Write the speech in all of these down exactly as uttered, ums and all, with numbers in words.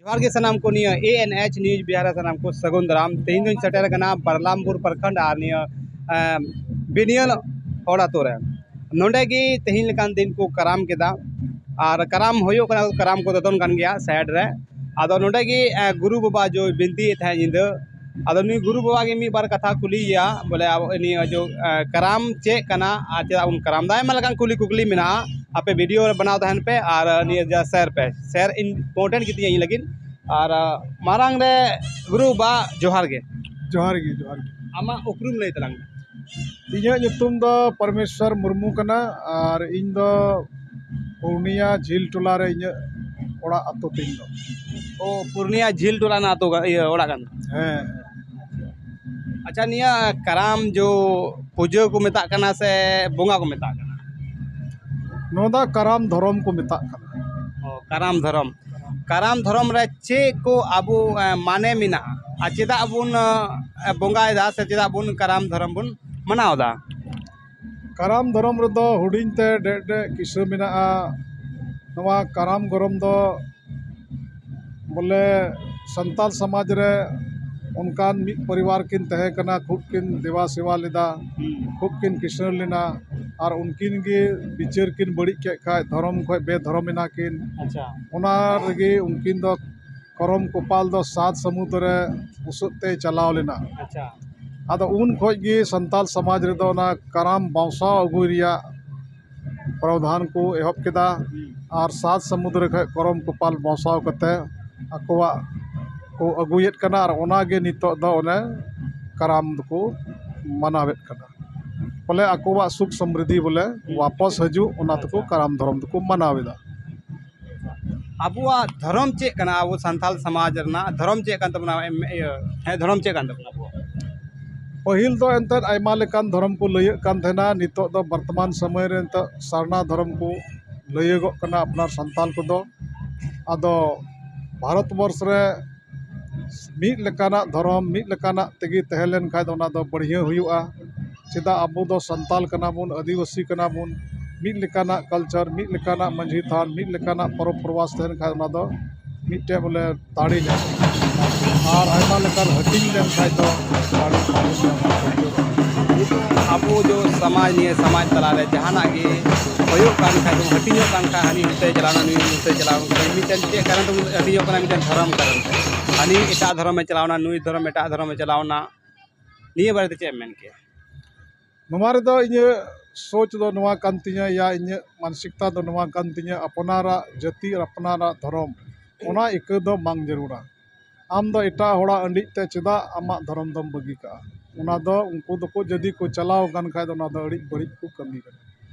ᱡᱚᱦᱟᱨ ᱜᱮ ᱥᱟᱱᱟᱢ ᱠᱚ, ᱱᱤᱭᱟᱹ A N H News Bihar ᱨᱮ ᱥᱟᱱᱟᱢ ᱠᱚ ᱥᱟᱹᱜᱩᱱ ᱫᱟᱨᱟᱢ᱾ ᱛᱮᱦᱮᱧ ᱫᱚᱧ ᱥᱮᱴᱮᱨ ᱟᱠᱟᱱᱟ ᱵᱟᱨᱞᱟᱢᱯᱩᱨ ᱯᱨᱚᱠᱷᱚᱸᱰ ᱟᱨ ᱱᱤᱭᱟᱹ, ᱮᱸ, ᱵᱤᱱᱤᱭᱟᱞ ᱦᱚᱲ ᱟᱛᱳ ᱨᱮ᱾ ᱱᱚᱰᱮ ᱜᱮ ᱛᱮᱦᱮᱧ ᱞᱮᱠᱟᱱ ᱫᱤᱱ ᱠᱚ ᱠᱟᱨᱟᱢ ᱠᱮᱫᱟ ᱟᱨ ᱠᱟᱨᱟᱢ ᱦᱩᱭᱩᱜ ᱠᱟᱱᱟ, ᱠᱟᱨᱟᱢ ᱠᱚ ᱫᱚᱫᱚᱱ ᱠᱟᱱ ᱜᱮᱭᱟ side ᱨᱮ᱾ ᱟᱫᱚ ᱱᱚᱰᱮ ᱜᱮ, ᱮᱸ, ᱜᱩᱨᱩ ᱵᱟᱵᱟ ᱡᱚᱭ ᱵᱤᱱᱛᱤᱭᱮᱫ ᱛᱟᱦᱮᱸᱫ ᱧᱤᱫᱟᱹ᱾ ᱟᱫᱚ ᱱᱩᱭ ᱜᱩᱨᱩ ᱵᱟᱵᱟ ᱜᱮ ᱢᱤᱫ ᱵᱟᱨ ᱠᱟᱛᱷᱟ ᱠᱩᱞᱤᱭᱮᱭᱟ, ᱵᱚᱞᱮ ᱟᱵᱚ ᱱᱤᱭᱟᱹ ᱡᱚ, ᱮᱸ, ᱠᱟᱨᱟᱢ ᱪᱮᱫ ᱠᱟᱱᱟ ᱟᱨ ᱪᱮᱫᱟᱜ ᱵᱚᱱ ᱠᱟᱨᱟᱢ ᱫᱟ? ᱟᱭᱢᱟ ᱞᱮᱠᱟᱱ ᱠᱩᱞᱤ ᱠᱩᱠᱞᱤ ᱢᱮᱱᱟᱜᱼᱟ᱾ ᱟᱯᱮ video ᱨᱮ ᱵᱮᱱᱟᱣ ᱛᱟᱦᱮᱱ ᱯᱮ ᱟᱨ ᱱᱤᱭᱟᱹ ᱡᱟ share ᱯᱮ, share important ᱜᱮᱛᱤᱧᱟ ᱤᱧ ᱞᱟᱹᱜᱤᱫ᱾ ᱟᱨ, ᱟ, ᱢᱟᱨᱟᱝ ᱨᱮ ᱜᱩᱨᱩ ᱵᱟ ᱡᱚᱦᱟᱨ ᱜᱮ᱾ ᱡᱚᱦᱟᱨ ᱜᱮ, ᱡᱚᱦᱟᱨ ᱜᱮ᱾ ᱟᱢᱟᱜ ᱩᱯᱨᱩᱢ ᱞᱟᱹᱭ ᱛᱟᱞᱟᱝ ᱢᱮ᱾ ᱤᱧᱟᱹᱜ ᱧᱩᱛᱩᱢ ᱫᱚ ᱯᱚᱨᱢᱮᱥᱣᱚᱨ ᱢᱩᱨᱢᱩ ᱠᱟᱱᱟ ᱟᱨ ᱤᱧ ᱫᱚ ᱯᱩᱨᱱᱤᱭᱟ ᱡᱷᱤᱞ ᱴᱚᱞᱟ ᱨᱮ ᱤᱧᱟᱹᱜ ᱚᱲᱟᱜ ᱟᱹᱛᱩ ᱛᱤᱧ ᱫᱚ᱾ ᱚ, ᱯᱩᱨᱱᱤᱭᱟ ᱡᱷᱤᱞ ᱴᱚᱞᱟ ᱨᱮᱱᱟᱜ ᱟᱹᱛᱩ ᱠᱟ-, ᱤᱭᱟᱹ, ᱚᱲᱟᱜ ᱠᱟᱱ ᱛᱟᱢᱟ᱾ ᱦᱮᱸ, ᱦᱮᱸ᱾ ᱟᱪᱪᱷᱟ, ᱱᱤᱭᱟᱹ ᱠᱟᱨᱟᱢ ᱡᱚ ᱯᱩᱡᱟᱹ ᱠᱚ ᱢᱮᱛᱟᱜ ᱠᱟᱱᱟ ᱥᱮ ᱵᱚᱸᱜᱟ ᱠᱚ ᱢᱮᱛᱟᱜ ᱠᱟᱱᱟ? ᱱᱚᱣᱟ ᱫᱚ ᱠᱟᱨᱟᱢ ᱫᱷᱚᱨᱚᱢ ᱠᱚ ᱢᱮᱛᱟᱜ ᱠᱟᱱᱟ᱾ ᱚ, ᱠᱟᱨᱟᱢ ᱫᱷᱚᱨᱚᱢ᱾ ᱠᱟᱨᱟᱢ ᱫᱷᱚᱨᱚᱢ ᱨᱮ ᱪᱮᱫ ᱠᱚ ᱟᱵᱚ, ᱮ, ᱢᱟᱱᱮ ᱢᱮᱱᱟᱜᱼᱟ ᱟᱨ ᱪᱮᱫᱟᱜ ᱵᱚᱱ, ᱮ, ᱵᱚᱸᱜᱟᱭᱮᱫᱟ ᱥᱮ ᱪᱮᱫᱟᱜ ᱵᱚᱱ ᱠᱟᱨᱟᱢ ᱫᱷᱚᱨᱚᱢ ᱵᱚᱱ ᱢᱟᱱᱟᱣ ᱮᱫᱟ? ᱠᱟᱨᱟᱢ ᱫᱷᱚᱨᱚᱢ ᱨᱮᱫᱚ ᱦᱩᱰᱤᱧ ᱛᱮ ᱰᱮᱡ ᱰᱮᱡ ᱠᱤᱥᱟᱹ ᱢᱮᱱᱟᱜᱼᱟ᱾ ᱱᱚᱣᱟ ᱠᱟᱨᱟᱢ ᱫᱷᱚᱨᱚᱢ ᱫᱚ ᱵᱚᱞᱮ ᱥᱟᱱᱛᱟᱞ ᱥᱚᱢᱟᱡᱽ ᱨᱮ ᱚᱱᱠᱟᱱ ᱢᱤᱫ ᱯᱚᱨᱤᱵᱟᱨ ᱠᱤᱱ ᱛᱟᱦᱮᱸ ᱠᱟᱱᱟ, ᱠᱷᱩᱵ ᱠᱤᱱ ᱫᱮᱵᱟ ᱥᱮᱵᱟ ᱞᱮᱫᱟ, ᱦᱩᱸ᱾ ᱠᱷᱩᱵ ᱠᱤᱱ ᱠᱤᱥᱟᱹᱬ ᱞᱮᱱᱟ, ᱟᱨ ᱩᱱᱠᱤᱱ ᱜᱮ ᱵᱤᱪᱟᱹᱨ ᱠᱤᱱ ᱵᱟᱹᱲᱤᱡ ᱠᱮᱫ ᱠᱷᱟᱡ ᱫᱷᱚᱨᱚᱢ ᱠᱷᱚᱡ ᱵᱮᱫᱷᱚᱨᱚᱢ ᱮᱱᱟ ᱠᱤᱱ᱾ ᱟᱪᱪᱷᱟ᱾ ᱚᱱᱟ ᱨᱮᱜᱮ ᱩᱱᱠᱤᱱ ᱫᱚ ᱠᱚᱨᱚᱢ ᱠᱚᱯᱟᱞ ᱫᱚ ᱥᱟᱛ ᱥᱟᱹᱢᱩᱫ ᱨᱮ ᱵᱩᱥᱟᱹᱜ ᱛᱮᱭ ᱪᱟᱞᱟᱣ ᱞᱮᱱᱟ᱾ ᱟᱪᱪᱷᱟ᱾ ᱟᱫᱚ ᱩᱱ ᱠᱷᱚᱡ ᱜᱮ ᱥᱟᱱᱛᱟᱞ ᱥᱚᱢᱟᱡᱽ ᱨᱮᱫᱚ ᱚᱱᱟ ᱠᱟᱨᱟᱢ ᱵᱟᱸᱣᱥᱟᱣ ᱟᱹᱜᱩᱭ ᱨᱮᱭᱟᱜ ᱯᱨᱚᱫᱷᱟᱱ ᱠᱚ ᱮᱦᱚᱵ ᱠᱮᱫᱟ᱾ ᱦᱩᱸ᱾ ᱟᱨ ᱥᱟᱛ ᱥᱟᱹᱢᱩᱫ ᱨᱮ ᱠᱷᱚᱡ ᱠᱚᱨᱚᱢ ᱠᱚᱯᱟᱞ ᱵᱟᱸᱣᱥᱟᱣ ᱠᱟᱛᱮ ᱟᱠᱚᱣᱟᱜ ᱠᱚ ᱟᱹᱜᱩᱭᱮᱫ ᱠᱟᱱᱟ᱾ ᱟᱨ ᱚᱱᱟ ᱜᱮ ᱱᱤᱛᱚᱜ ᱫᱚ ᱚᱱᱮ ᱠᱟᱨᱟᱢ ᱫᱚᱠᱚ ᱢᱟᱱᱟᱣᱮᱫ ᱠᱟᱱᱟ᱾ ᱵᱚᱞᱮ ᱟᱠᱚᱣᱟᱜ ᱥᱩᱠ ᱥᱚᱢᱨᱤᱫᱷᱤ ᱵᱚᱞᱮ ᱦᱩᱸ᱾ ᱣᱟᱯᱚᱥ ᱦᱤᱡᱩᱜ, ᱚᱱᱟ ᱛᱮᱠᱚ ᱟᱪᱪᱷᱟ᱾ ᱠᱟᱨᱟᱢ ᱫᱷᱚᱨᱚᱢ ᱫᱚᱠᱚ ᱢᱟᱱᱟᱣ ᱮᱫᱟ᱾ ᱟᱵᱚᱣᱟᱜ ᱫᱷᱚᱨᱚᱢ ᱪᱮᱫ ᱠᱟᱱᱟ? ᱟᱵᱚ ᱥᱟᱱᱛᱟᱞ ᱥᱚᱢᱟᱡᱽ ᱨᱮᱱᱟᱜ ᱫᱷᱚᱨᱚᱢ ᱪᱮᱫ ᱠᱟᱱ ᱛᱟᱵᱚᱱᱟ? ᱮᱢ, ᱤᱭᱟᱹ, ᱦᱮᱸ, ᱫᱷᱚᱨᱚᱢ ᱪᱮᱫ ᱠᱟᱱ ᱛᱟᱵᱚᱱᱟ ᱟᱵᱚᱣᱟᱜ? ᱯᱟᱹᱦᱤᱞ ᱫᱚ ᱮᱱᱛᱮᱫ ᱟᱭᱢᱟ ᱞᱮᱠᱟᱱ ᱫᱷᱚᱨᱚᱢ ᱠᱚ ᱞᱟᱹᱭᱟᱹᱜ ᱠᱟᱱ ᱛᱟᱦᱮᱱᱟ᱾ ᱱᱤᱛᱚᱜ ᱫᱚ ᱵᱚᱨᱛᱚᱢᱟᱱ ᱥᱚᱢᱚᱭ ᱨᱮ ᱮᱱᱛᱮᱫ ᱥᱟᱨᱱᱟ ᱫᱷᱚᱨᱚᱢ ᱠᱚ ᱞᱟᱹᱭᱟᱹᱜᱚᱜ ᱠᱟᱱᱟ ᱟᱯᱱᱟᱨ ᱥᱟᱱᱛᱟᱞ ᱠᱚᱫᱚ᱾ ᱟᱫᱚ ᱵᱷᱟᱨᱚᱛ ᱵᱚᱨᱥ ᱨᱮ ᱢᱤᱫ ᱞᱮᱠᱟᱱᱟᱜ ᱫᱷᱚᱨᱚᱢ, ᱢᱤᱫ ᱞᱮᱠᱟᱱᱟᱜ ᱛᱮᱜᱮ ᱛᱟᱦᱮᱸ ᱞᱮᱱ ᱠᱷᱟᱡ ᱫᱚ ᱚᱱᱟ ᱫᱚ ᱵᱟᱹᱲᱦᱤᱭᱟᱹ ᱦᱩᱭᱩᱜᱼᱟ᱾ ᱪᱮᱫᱟᱜ ᱟᱵᱚ ᱫᱚ ᱥᱟᱱᱛᱟᱞ ᱠᱟᱱᱟ ᱵᱚᱱ, ᱟᱹᱫᱤᱵᱟᱹᱥᱤ ᱠᱟᱱᱟ ᱵᱚᱱ, ᱢᱤᱫ ᱞᱮᱠᱟᱱᱟᱜ culture, ᱢᱤᱫ ᱞᱮᱠᱟᱱᱟᱜ ᱢᱟᱹᱡᱷᱤ ᱛᱷᱟᱱ, ᱢᱤᱫ ᱞᱮᱠᱟᱱᱟᱜ ᱯᱚᱨᱚᱵᱽ ᱯᱚᱨᱵᱟᱥ ᱛᱟᱦᱮᱱ ᱠᱷᱟᱡ ᱚᱱᱟ ᱫᱚ ᱢᱤᱫᱴᱮᱡ ᱵᱚᱞᱮ ᱫᱟᱲᱮ ᱧᱟᱢᱚᱜᱼᱟ᱾ ᱟᱨ ᱟᱭᱢᱟ ᱞᱮᱠᱟᱱ ᱦᱟᱹᱴᱤᱧ ᱞᱮᱱᱠᱷᱟᱡ ᱫᱚ ᱫᱟᱲᱮ ᱵᱟᱵᱚᱱ ᱧᱟᱢᱟ᱾ ᱟᱵᱚ ᱡᱚ ᱥᱚᱢᱟᱡᱽ, ᱱᱤᱭᱟᱹ ᱥᱚᱢᱟᱡᱽ ᱛᱟᱞᱟᱨᱮ ᱡᱟᱦᱟᱱᱟᱜ ᱜᱮ ᱦᱩᱭᱩᱜ ᱠᱟᱱ ᱠᱷᱟᱡ, ᱵᱚᱱ ᱦᱟᱹᱴᱤᱧᱚᱜ ᱠᱟᱱ ᱠᱷᱟᱡ, ᱦᱟᱹᱱᱤ ᱦᱚᱱᱛᱮ ᱪᱟᱞᱟᱣᱱᱟ, ᱱᱩᱭ ᱦᱚᱱᱛᱮ ᱪᱟᱞᱟᱣ ᱠᱟᱱᱟ, ᱢᱤᱫᱴᱮᱱ ᱪᱮᱫ ᱠᱟᱨᱚᱱ ᱛᱮᱵᱚᱱ ᱦᱟᱹᱴᱤᱧᱚᱜ ᱠᱟᱱᱟ? ᱢᱤᱫᱴᱮᱱ ᱫᱷᱚᱨᱚᱢ ᱠᱟᱨᱚᱱ ᱛᱮ᱾ ᱦᱟᱹᱱᱤ ᱮᱴᱟᱜ ᱫᱷᱚᱨᱚᱢᱮ ᱪᱟᱞᱟᱣᱱᱟ, ᱱᱩᱭ ᱫᱷᱚᱨᱚᱢ ᱮᱴᱟᱜ ᱫᱷᱚᱨᱚᱢᱮ ᱪᱟᱞᱟᱣᱱᱟ, ᱱᱤᱭᱟᱹ ᱵᱟᱨᱮᱛᱮ ᱪᱮᱫ ᱮᱢ ᱢᱮᱱ ᱠᱮᱭᱟ? ᱱᱚᱣᱟ ᱨᱮᱫᱚ ᱤᱧᱟᱹᱜ ᱥᱳᱪ ᱫᱚ ᱱᱚᱣᱟ ᱠᱟᱱ ᱛᱤᱧᱟᱹ, ᱭᱟ ᱤᱧᱟᱹᱜ ᱢᱟᱱᱥᱤᱠᱛᱟ ᱫᱚ ᱱᱚᱣᱟ ᱠᱟᱱ ᱛᱤᱧᱟᱹ, ᱟᱯᱱᱟᱨᱟᱜ ᱡᱟᱹᱛᱤ ᱟᱨ ᱟᱯᱱᱟᱨᱟᱜ ᱫᱷᱚᱨᱚᱢ, ᱚᱱᱟ ᱤᱠᱟᱹ ᱫᱚ ᱵᱟᱝ ᱡᱟᱹᱨᱩᱲᱟ᱾ ᱟᱢ ᱫᱚ ᱮᱴᱟᱜ ᱦᱚᱲᱟᱜ ᱟᱹᱰᱤᱡ ᱛᱮ ᱪᱮᱫᱟᱜ ᱟᱢᱟᱜ ᱫᱷᱚᱨᱚᱢ ᱫᱚᱢ ᱵᱟᱹᱜᱤ ᱠᱟᱜᱼᱟ? ᱚᱱᱟ ᱫᱚ ᱩᱱᱠᱩ ᱫᱚᱠᱚ ᱡᱩᱫᱤ ᱠᱚ ᱪᱟᱞᱟᱣ ᱟᱠᱟᱱ ᱠᱷᱟᱡ ᱫᱚ ᱚᱱᱟ ᱫᱚ ᱟᱹᱰᱤ ᱵᱟᱹᱲᱤᱡ ᱠᱚ ᱠᱟᱹᱢᱤ ᱠᱟᱱᱟ᱾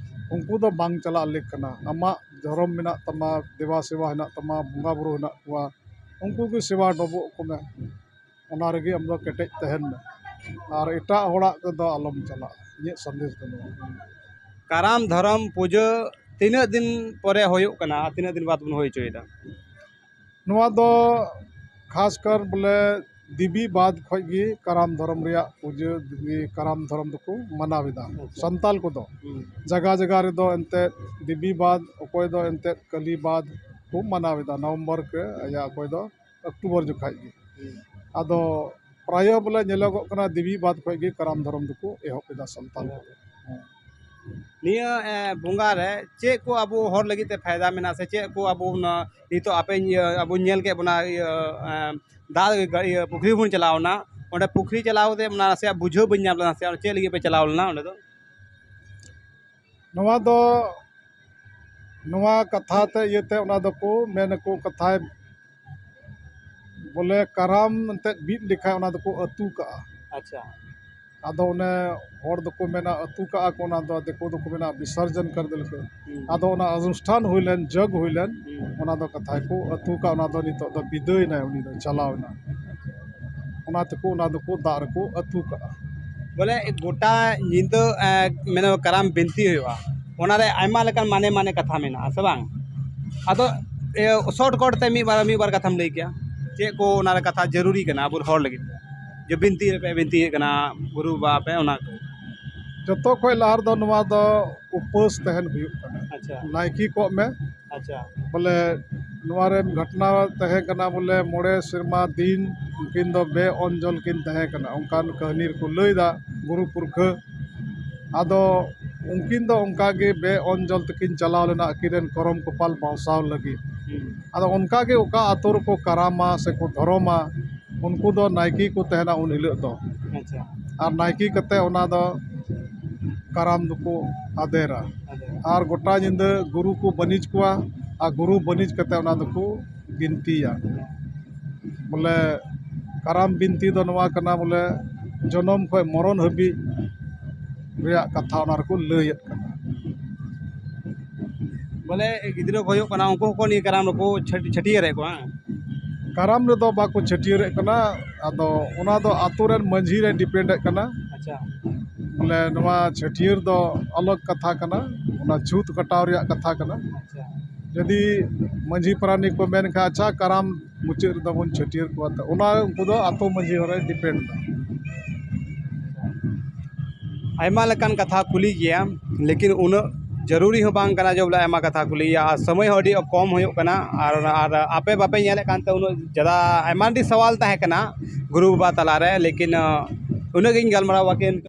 ᱩᱱᱠᱩ ᱫᱚ ᱵᱟᱝ ᱪᱟᱞᱟᱜ ᱞᱮᱠ ᱠᱟᱱᱟ᱾ ᱟᱢᱟᱜ ᱫᱷᱚᱨᱚᱢ ᱢᱮᱱᱟᱜ ᱛᱟᱢᱟ, ᱫᱮᱵᱟ ᱥᱮᱵᱟ ᱦᱮᱱᱟᱜ ᱛᱟᱢᱟ, ᱵᱚᱸᱜᱟ ᱵᱩᱨᱩ ᱦᱮᱱᱟᱜ ᱠᱚᱣᱟ, ᱩᱱᱠᱩ ᱜᱮ ᱥᱮᱵᱟ ᱰᱚᱵᱚᱜ ᱠᱚ ᱢᱮ᱾ ᱚᱱᱟ ᱨᱮᱜᱮ ᱟᱢ ᱫᱚ ᱠᱮᱴᱮᱡ ᱛᱟᱦᱮᱱ ᱢᱮ ᱟᱨ ᱮᱴᱟᱜ ᱦᱚᱲᱟᱜ ᱨᱮᱫᱚ ᱟᱞᱚᱢ ᱪᱟᱞᱟᱜᱼᱟ᱾ ᱤᱧᱟᱹᱜ ᱥᱟᱸᱫᱮᱥ ᱫᱚ ᱱᱚᱣᱟ᱾ ᱠᱟᱨᱟᱢ ᱫᱷᱚᱨᱚᱢ ᱯᱩᱡᱟᱹ ᱛᱤᱱᱟᱹᱜ ᱫᱤᱱ ᱯᱚᱨᱮ ᱦᱩᱭᱩᱜ ᱠᱟᱱᱟ ᱟᱨ ᱛᱤᱱᱟᱹᱜ ᱫᱤᱱ ᱵᱟᱫ ᱵᱚᱱ ᱦᱩᱭ ᱦᱚᱪᱚᱭᱮᱫᱟ? ᱱᱚᱣᱟ ᱫᱚ ᱠᱷᱟᱥ ᱠᱟᱨ ᱵᱚᱞᱮ ᱫᱮᱵᱤ ᱵᱟᱫ ᱠᱷᱚᱡ ᱜᱮ ᱠᱟᱨᱟᱢ ᱫᱷᱚᱨᱚᱢ ᱨᱮᱭᱟᱜ ᱯᱩᱡᱟᱹ, ᱫᱮᱵᱤ ᱠᱟᱨᱟᱢ ᱫᱷᱚᱨᱚᱢ ᱫᱚᱠᱚ ᱢᱟᱱᱟᱣ ᱮᱫᱟ᱾ ᱥᱟᱱᱛᱟᱞ ᱠᱚᱫᱚ ᱡᱟᱭᱜᱟ ᱡᱟᱭᱜᱟ ᱨᱮᱫᱚ ᱮᱱᱛᱮᱫ ᱫᱮᱵᱤ ᱵᱟᱫ, ᱚᱠᱚᱭ ᱫᱚ ᱮᱱᱛᱮᱫ ᱠᱟᱹᱞᱤ ᱵᱟᱫ ᱠᱚ ᱢᱟᱱᱟᱣ ᱮᱫᱟ, ᱱᱚᱵᱷᱮᱢᱵᱚᱨ ᱠᱮ ᱭᱟ ᱚᱠᱚᱭ ᱫᱚ ᱚᱠᱴᱳᱵᱚᱨ ᱡᱚᱠᱷᱟᱡ ᱜᱮ᱾ ᱟᱫᱚ ᱯᱨᱟᱭᱚ ᱵᱚᱞᱮ ᱧᱮᱞᱚᱜᱚᱜ ᱠᱟᱱᱟ ᱫᱮᱵᱤ ᱵᱟᱫ ᱠᱷᱚᱡ ᱜᱮ ᱠᱟᱨᱟᱢ ᱫᱷᱚᱨᱚᱢ ᱫᱚᱠᱚ ᱮᱦᱚᱵ ᱮᱫᱟ ᱥᱟᱱᱛᱟᱞ ᱠᱚᱫᱚ᱾ ᱱᱤᱭᱟᱹ ᱮ, ᱵᱚᱸᱜᱟ ᱨᱮ ᱪᱮᱫ ᱠᱚ ᱟᱵᱚ ᱦᱚᱲ ᱞᱟᱹᱜᱤᱫ ᱛᱮ ᱯᱷᱟᱭᱫᱟ ᱢᱮᱱᱟᱜᱼᱟ, ᱥᱮ ᱪᱮᱫ ᱠᱚ ᱟᱵᱚ ᱱᱤᱛᱚᱜ ᱟᱯᱮ ᱟᱵᱚ ᱧᱮᱞ ᱠᱮᱫ ᱵᱚᱱᱟ? ᱤᱭᱟᱹ ᱮ, ᱫᱟᱜ ᱤᱭᱟᱹ ᱯᱩᱠᱷᱨᱤ ᱵᱚᱱ ᱪᱟᱞᱟᱣ ᱮᱱᱟ, ᱚᱸᱰᱮ ᱯᱩᱠᱷᱨᱤ ᱪᱟᱞᱟᱣ ᱠᱟᱛᱮ ᱚᱱᱟ ᱱᱟᱥᱮᱭᱟᱜ ᱵᱩᱡᱷᱟᱹᱣ ᱵᱟᱹᱧ ᱧᱟᱢ ᱞᱮᱫᱟ, ᱱᱟᱥᱮᱭᱟᱜ ᱪᱮᱫ ᱞᱟᱹᱜᱤᱫ ᱯᱮ ᱪᱟᱞᱟᱣ ᱞᱮᱱᱟ ᱚᱸᱰᱮ ᱫᱚ? ᱱᱚᱣᱟ ᱫᱚ ᱱᱚᱣᱟ ᱠᱟᱛᱷᱟ ᱛᱮ ᱤᱭᱟᱹᱛᱮ ᱚᱱᱟ ᱫᱚᱠᱚ ᱢᱮᱱ ᱟᱠᱚ ᱠᱟᱛᱷᱟᱭ ᱵᱚᱞᱮ ᱠᱟᱨᱟᱢ ᱮᱱᱛᱮᱫ ᱵᱤᱫ ᱞᱮᱠᱷᱟᱡ ᱚᱱᱟ ᱫᱚᱠᱚ ᱟᱹᱛᱩ ᱠᱟᱜᱼᱟ᱾ ᱟᱪᱪᱷᱟ᱾ ᱟᱫᱚ ᱚᱱᱮ ᱦᱚᱲ ᱫᱚᱠᱚ ᱢᱮᱱᱟ ᱟᱹᱛᱩ ᱠᱟᱜᱼᱟ ᱠᱚ, ᱚᱱᱟ ᱫᱚ ᱫᱤᱠᱩ ᱫᱚᱠᱚ ᱢᱮᱱᱟ ᱵᱤᱥᱚᱨᱡᱚᱱ ᱠᱟᱨ ᱫᱤᱞᱠᱟᱹ᱾ ᱟᱫᱚ ᱚᱱᱟ ᱚᱱᱩᱥᱴᱷᱟᱱ ᱦᱩᱭ ᱞᱮᱱ, ᱡᱚᱜᱽ ᱦᱩᱭ ᱞᱮᱱ, ᱚᱱᱟ ᱫᱚ ᱠᱟᱛᱷᱟ ᱠᱚ ᱟᱹᱛᱩ ᱠᱟᱜᱼᱟ, ᱚᱱᱟ ᱫᱚ ᱱᱤᱛᱚᱜ ᱫᱚ ᱵᱤᱫᱟᱹᱭ ᱱᱟᱭ, ᱩᱱᱤ ᱫᱚ ᱪᱟᱞᱟᱣ ᱮᱱᱟ᱾ ᱚᱱᱟ ᱛᱮᱠᱚ ᱚᱱᱟ ᱫᱚᱠᱚ ᱫᱟᱜ ᱨᱮᱠᱚ ᱟᱹᱛᱩ ᱠᱟᱜᱼᱟ᱾ ᱵᱚᱞᱮ ᱜᱚᱴᱟ ᱧᱤᱫᱟᱹ ᱮ, ᱢᱮᱱ ᱠᱟᱨᱟᱢ ᱵᱤᱱᱛᱤ ᱦᱩᱭᱩᱜᱼᱟ, ᱚᱱᱟᱨᱮ ᱟᱭᱢᱟ ᱞᱮᱠᱟᱱ ᱢᱟᱱᱮ ᱢᱟᱱᱮ ᱠᱟᱛᱷᱟ ᱢᱮᱱᱟᱜᱼᱟ, ᱥᱮ ᱵᱟᱝ? ᱟᱫᱚ ᱮ, ᱥᱚᱨᱴ ᱠᱚᱴ ᱛᱮ ᱢᱤᱫ ᱵᱟᱨ ᱢᱤᱫ ᱵᱟᱨ ᱠᱟᱛᱷᱟᱢ ᱞᱟᱹᱭ ᱠᱮᱭᱟ, ᱪᱮᱫ ᱠᱚ ᱚᱱᱟᱨᱮ ᱠᱟᱛᱷᱟ ᱡᱟᱹᱨᱩᱨᱤ ᱠᱟᱱᱟ ᱟᱵᱚ ᱦᱚᱲ ᱞᱟᱹᱜᱤᱫ ᱛᱮ? ᱡᱮ ᱵᱤᱱᱛᱤ ᱨᱮᱯᱮ ᱵᱤᱱᱛᱤᱭᱮᱫ ᱠᱟᱱᱟ ᱜᱩᱨᱩ ᱵᱟᱵᱟ ᱟᱯᱮ, ᱚᱱᱟ ᱠᱚ᱾ ᱡᱚᱛᱚ ᱠᱷᱚᱡ ᱞᱟᱦᱟ ᱨᱮᱫᱚ ᱱᱚᱣᱟ ᱫᱚ ᱩᱯᱟᱹᱥ ᱛᱟᱦᱮᱱ ᱦᱩᱭᱩᱜ ᱠᱟᱱᱟ᱾ ᱟᱪᱪᱷᱟ᱾ ᱱᱟᱭᱠᱮ ᱠᱚᱜ ᱢᱮ, ᱟᱪᱪᱷᱟ᱾ ᱵᱚᱞᱮ ᱱᱚᱣᱟ ᱨᱮ ᱜᱷᱚᱴᱱᱟ ᱛᱟᱦᱮᱸ ᱠᱟᱱᱟ ᱵᱚᱞᱮ, ᱢᱚᱬᱮ ᱥᱮᱨᱢᱟ ᱫᱤᱱ ᱩᱱᱠᱤᱱ ᱫᱚ ᱵᱮ-ᱚᱱ ᱡᱚᱞ ᱠᱤᱱ ᱛᱟᱦᱮᱸ ᱠᱟᱱᱟ, ᱚᱱᱠᱟᱱ ᱠᱟᱹᱦᱱᱤ ᱨᱮᱠᱚ ᱞᱟᱹᱭᱫᱟ ᱜᱩᱨᱩ ᱯᱩᱨᱠᱷᱟᱹ᱾ ᱟᱫᱚ ᱩᱱᱠᱤᱱ ᱫᱚ ᱚᱱᱠᱟ ᱜᱮ ᱵᱮ-ᱚᱱ ᱡᱚᱞ ᱛᱮᱠᱤᱱ ᱪᱟᱞᱟᱣ ᱞᱮᱱᱟ ᱟᱹᱠᱤᱱ ᱨᱮᱱ ᱠᱚᱨᱚᱢ ᱠᱚᱯᱟᱞ ᱵᱟᱧᱪᱟᱣ ᱞᱟᱹᱜᱤᱫ᱾ ᱟᱫᱚ ᱚᱱᱠᱟ ᱜᱮ ᱚᱠᱟ ᱟᱛᱳ ᱨᱮᱠᱚ ᱠᱟᱨᱟᱢᱟ ᱥᱮᱠᱚ ᱫᱷᱚᱨᱚᱢᱟ, ᱩᱱᱠᱩ ᱫᱚ ᱱᱟᱭᱠᱮ ᱠᱚ ᱛᱟᱦᱮᱱᱟ ᱩᱱ ᱦᱤᱞᱳᱜ ᱫᱚ᱾ ᱟᱪᱪᱷᱟ᱾ ᱟᱨ ᱱᱟᱭᱠᱮ ᱠᱟᱛᱮ ᱚᱱᱟ ᱫᱚ ᱠᱟᱨᱟᱢ ᱫᱚᱠᱚ ᱟᱫᱮᱨᱟ᱾ ᱟᱫᱮᱨᱟ᱾ ᱟᱨ ᱜᱚᱴᱟ ᱧᱤᱫᱟᱹ ᱜᱩᱨᱩ ᱠᱚ ᱵᱟᱹᱱᱤᱡ ᱠᱚᱣᱟ, ᱟᱨ ᱜᱩᱨᱩ ᱵᱟᱹᱱᱤᱡ ᱠᱟᱛᱮ ᱚᱱᱟ ᱫᱚᱠᱚ ᱵᱤᱱᱛᱤᱭᱟ᱾ ᱵᱚᱞᱮ, ᱠᱟᱨᱟᱢ ᱵᱤᱱᱛᱤ ᱫᱚ ᱱᱚᱣᱟ ᱠᱟᱱᱟ, ᱵᱚᱞᱮ, ᱡᱚᱱᱚᱢ ᱠᱷᱚᱱ ᱢᱚᱨᱚᱱ ᱦᱟᱹᱵᱤᱡ ᱨᱮᱭᱟᱜ ᱠᱟᱛᱷᱟ ᱚᱱᱟ ᱨᱮᱠᱚ ᱞᱟᱹᱭᱮᱫ ᱠᱟᱱᱟ᱾ ᱵᱚᱞᱮ, ᱜᱤᱫᱽᱨᱟᱹ ᱠᱚ ᱦᱩᱭᱩᱜ ᱠᱟᱱᱟ, ᱩᱱᱠᱩ ᱦᱚᱸᱠᱚ ᱱᱤᱭᱟᱹ ᱠᱟᱨᱟᱢ ᱨᱮᱠᱚ ᱪᱷᱟᱹᱴ-, ᱪᱷᱟᱹᱴᱭᱟᱹᱨᱮᱫ ᱠᱚᱣᱟ᱾ ᱠᱟᱨᱟᱢ ᱨᱮᱫᱚ ᱵᱟᱠᱚ ᱪᱷᱟᱹᱴᱭᱟᱹᱨᱮᱫ ᱠᱟᱱᱟ᱾ ᱟᱫᱚ ᱚᱱᱟ ᱫᱚ ᱟᱛᱳ ᱨᱮᱱ ᱢᱟᱺᱡᱷᱤ ᱨᱮ ᱰᱤᱯᱮᱱᱰᱮᱫ ᱠᱟᱱᱟ᱾ ᱟᱪᱪᱷᱟ᱾ ᱵᱚᱞᱮ, ᱱᱚᱣᱟ ᱪᱷᱟᱹᱴᱭᱟᱹᱨ ᱫᱚ ᱟᱞᱟᱜᱽ ᱠᱟᱛᱷᱟ ᱠᱟᱱᱟ, ᱚᱱᱟ ᱪᱷᱩᱛ ᱠᱟᱴᱟᱣ ᱨᱮᱭᱟᱜ ᱠᱟᱛᱷᱟ ᱠᱟᱱᱟ᱾ ᱟᱪᱪᱷᱟ᱾ ᱡᱩᱫᱤ ᱢᱟᱺᱡᱷᱤ ᱯᱟᱨᱟᱱᱤᱠ ᱠᱚ ᱢᱮᱱ ᱠᱷᱟᱱ, "ᱟᱪᱪᱷᱟ, ᱠᱟᱨᱟᱢ ᱢᱩᱪᱟᱹᱫ ᱨᱮᱫᱚ ᱵᱚᱱ ᱪᱷᱟᱹᱴᱭᱟᱹᱨ ᱠᱚᱣᱟ", ᱛᱚ ᱚᱱᱟ ᱩᱱᱠᱩ ᱫᱚ ᱟᱛᱳ ᱢᱟᱺᱡᱷᱤ ᱦᱚᱲᱮ ᱰᱤᱯᱮᱱᱰ ᱫᱟ᱾ ᱟᱭᱢᱟ ᱞᱮᱠᱟᱱ ᱠᱟᱛᱷᱟ ᱠᱩᱞᱤ ᱜᱮᱭᱟ, ᱞᱮᱠᱤᱱ ᱩᱱᱟᱹᱜ ᱡᱟᱹᱨᱩᱨᱤ ᱦᱚᱸ ᱵᱟᱝ ᱠᱟᱱᱟ ᱡᱮ ᱵᱚᱞᱮ ᱟᱭᱢᱟ ᱠᱟᱛᱷᱟ ᱠᱩᱞᱤ ᱦᱩᱭᱩᱜᱼᱟ, ᱟᱨ ᱥᱚᱢᱚᱭ ᱦᱚᱸ ᱟᱹᱰᱤ ᱠᱚᱢ ᱦᱩᱭᱩᱜ ᱠᱟᱱᱟ, ᱟᱨ, ᱟᱨ ᱟᱯᱮ ᱵᱟᱯᱮ ᱧᱮᱞᱮᱫ ᱠᱟᱱᱛᱮ ᱩᱱᱟᱹᱜ ᱡᱟᱫᱟ ᱟᱭᱢᱟ ᱰᱷᱮᱨ ᱥᱟᱣᱟᱞ ᱛᱟᱦᱮᱸ ᱠᱟᱱᱟ ᱜᱩᱨᱩ ᱵᱟᱵᱟ ᱛᱟᱞᱟᱨᱮ, ᱞᱮᱠᱤᱱ, ᱟᱸ, ᱩᱱᱟᱹᱜ ᱜᱤᱧ ᱜᱟᱞᱢᱟᱨᱟᱣ ᱟᱹᱠᱤᱱ᱾